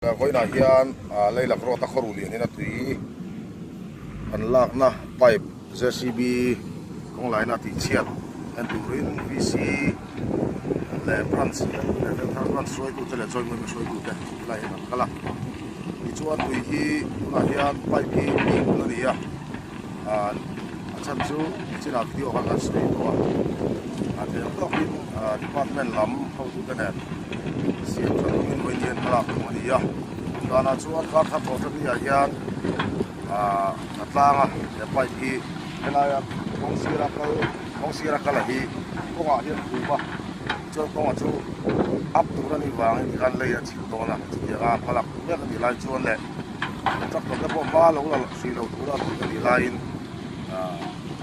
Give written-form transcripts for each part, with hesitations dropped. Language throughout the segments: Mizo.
Vawiinah hian Leilak Road a khawruh lian in a tui an lakna pipe JCB kawng laina tih chhiat en turin VC leh branch leh Venthar branch hruaitute leh Joint Women hruaitute helai hian an kal a. Tichuan tui hi tunah hian pipe hi ping a ni a, a chhan chu chinah video khan kan sawi tawh a, a theih ang tawkin department lam hotute nen siam that tumin vawiin hian hmalak tum a ni a. Danah chuan kar thar thawh that niah hian a tlanga he pipe hi helaia kawng sira kal kawng sira kal a hi kawngah hian phum a chuan kawngah chu up tur a nih vangin tikhan lei a chhilh dawn a chutianga hmalak tum mek a nih lai chuan leh tractor te pawh hma lo la hrih loh tura tih a nih laiin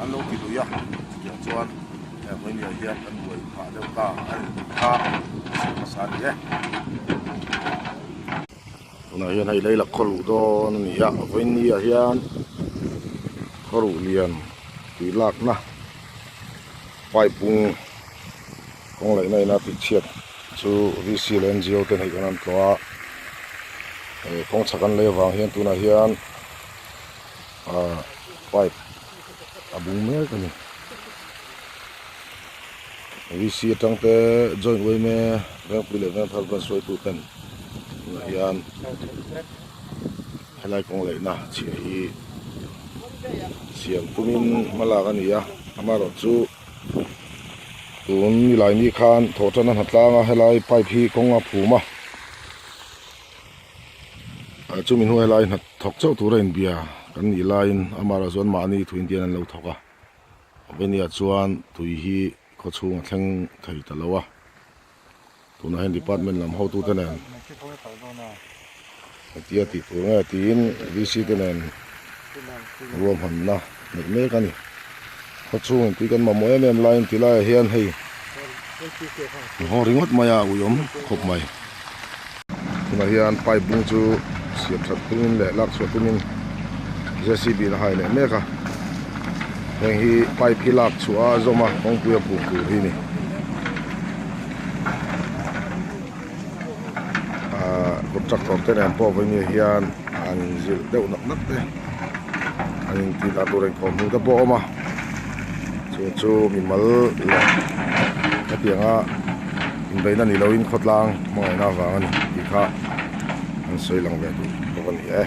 an lo ti lui a chutiang chuan he hmeichhia hian kan buai phah deuh ta a ni tih kha sawi hmasa a ni e. Tunah hian hei lei la khaw luh dawn a ni a vawiin ah hian khaw ruh lian tui lakna pipe bung kawng laihna ina tih chhiat chu VC leh NGO ten hei kan an tlawh a eh kawng chhak an lei avang hian tunah hian ah pipe a bung mek a ni. VC atang te joint yma Vengpui leh Vengthar branch hruaitu ten tunah hian helai kawng leihna chhia hi siam tumin hma lak a ni a amaherawh chu tun nilai ni khan thawh tan a hna tlang a helai pipe hi kawng a phum a chumi hnuai helai hna thawk chauh tura inbia kan nih laiin amaherawh chuan mahni thuin te hian an lo thawk a. Venia chuan tui hi khaw chhung a thleng thei ta lo a, tunah hian department lam hotute nen hetia tih tur nge tiin VC te nen ruahmanna neih mek a ni. Khaw chhungin tui kan mamawh em em laiin ti laiah hian hei haw ringawt mai a uiawm khawp mai. Tunah hian pipe bung chu siam that tumin leh lak chhuah tumin JCB in a hai leh mek a heng hi pipe hi lak chhuah a zawm a kawngpui a phum tur hi a ni ahh contractor te nen pawh vawiin hian an zilh deuh nak nak te an intih dan tur engkawm hmuh te pawh a awm a chu chu mimal leh hetianga inbeihna ni loin khawtlang hmangaihna avang a ni tih kha an sawi lang ve duh bawk a ni e.